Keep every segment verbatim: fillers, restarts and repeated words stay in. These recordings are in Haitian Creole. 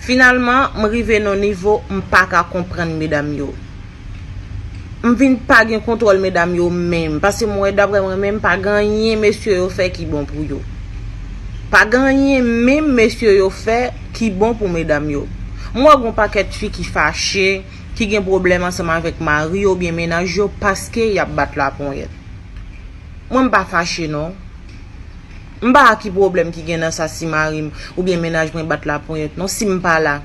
Finalman, m rive nan nivo m pa ka konprann medam yo. M vin pa gen kontwòl medam yo menm, paske m wè, daprè mwen menm, pa gen anyen mesye yo fè ki bon pou yo. Pa gen anyen menm mesye yo fè ki bon pou medam yo. M wè gon pakèt fi ki fache, ki gen pwoblèm ansanm avèk mari yo oubyen mennaj yo paske y ap bat laponyèt. Mwen, m pa fache non. M pa wè ki pwoblèm ki gen nan sa si mari m oubyen mennaj mwen bat laponyèt non, si m pa la.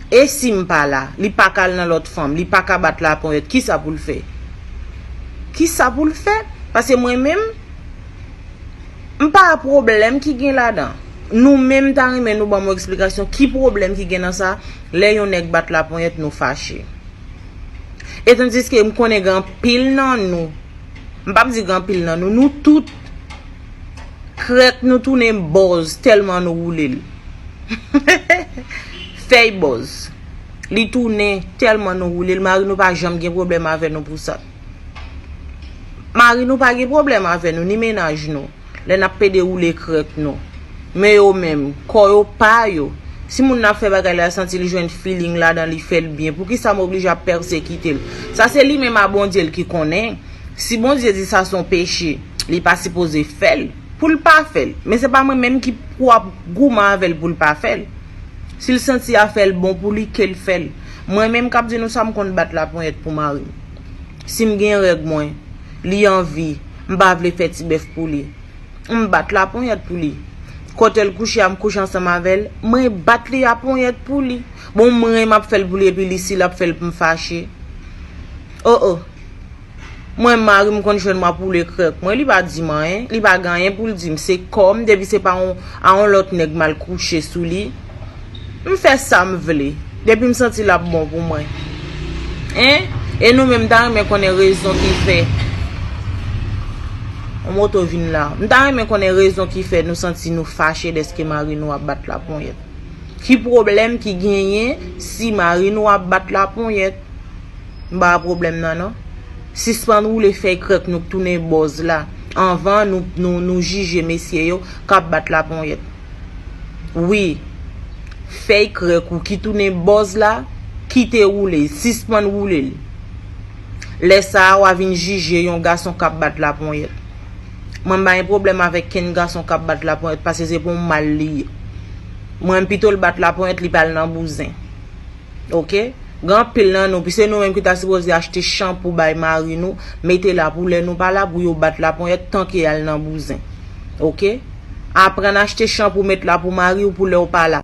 E si m pa la, li pa ka al nan lòt fanm, li pa ka bat laponyèt, kisa pou l fè? Kisa pou l fè? Paske mwen menm, m pa wè pwoblèm ki gen ladan. Nou menm, m ta renmen nou ban m yon eksplikasyon ki pwoblèm ki gen nan sa, lè yon nèg bat laponyèt nou fache. E tandiske m konnen gen anpil nan nou, m p ap di gen anpil nan nou, nou tout, krèk nou tounen bòz tèlman nou woule l. Fèy bòz. Li tounen tèlman nou woule l, mari nou pa janm gen pwoblèm avè nou pou sa. Mari nou pa gen pwoblèm avè nou, ni mennaj nou, lè n ap pede woule krèk nou. Men yo menm, kò yo pa yo. Si moun nan ap fè bagay la, santi li jwenn feeling ladan li, fè l byen, poukisa m oblije ap pèsekite l? Sa se li menm a Bondye l ki konnen. Si Bondye di sa se yon peche, li pa sipoze fè l, pou l pa fè l. Men se pa mwen menm ki pou ap goumen avè l pou l pa fè l. Si l santi a fè l bon pou li, ke l fè l. Mwen menm k ap di nou sa, m konn bat laponyèt pou mari m. Si m gen règ mwen, li anvi, m pa vle fè ti bèf pou li, m bat laponyèt pou li. Kote l kouche a, m kouche ansanm avè l, mwen bat li laponyèt pou li. Bon, mwen, m ap fè l pou li, epi li, si l ap fè l pou m fache. Oh, oh. Mwen, mari m konn jwenn m ap woule krèk mwen, li pa di m anyen, li pa gen anyen pou l di m. Se kò m, depi se pa yon, a yon lòt nèg m al kouche sou li, m fè sa m vle. Depi m santi l ap bon pou mwen. Hein? E nou menm, m ta renmen konnen rezon ki fè. Yon moto vin la. M ta renmen konnen rezon ki fè nou santi nou fache dèske mari nou ap bat laponyèt. Ki pwoblèm ki genyen si mari nou ap bat laponyèt? M pa wè pwoblèm nan non. Sispann woule fèy krèk nou k tounen bòz la. Anvan nou, nou, nou jije mesye yo k ap bat laponyèt. Wi. Fèy krèk ou ki tounen bòz la, kite woule, sispann woule l. Lè sa a, w a vin jije yon gason k ap bat laponyèt. Mwen, m pa gen pwoblèm avèk kenn gason k ap bat laponyèt, paske se pou yon mal li ye. Mwen, m pito l bat laponyèt, li pa al nan bouzen. Oke? Gen anpil nan nou, pi se nou menm ki ta sipoze achte chanpou bay mari nou, mete la pou lè nou pa la, pou yo bat laponyèt tanke y al nan bouzen. Oke? Aprann achte chanpou, met la pou mari w, pou lè w pa la.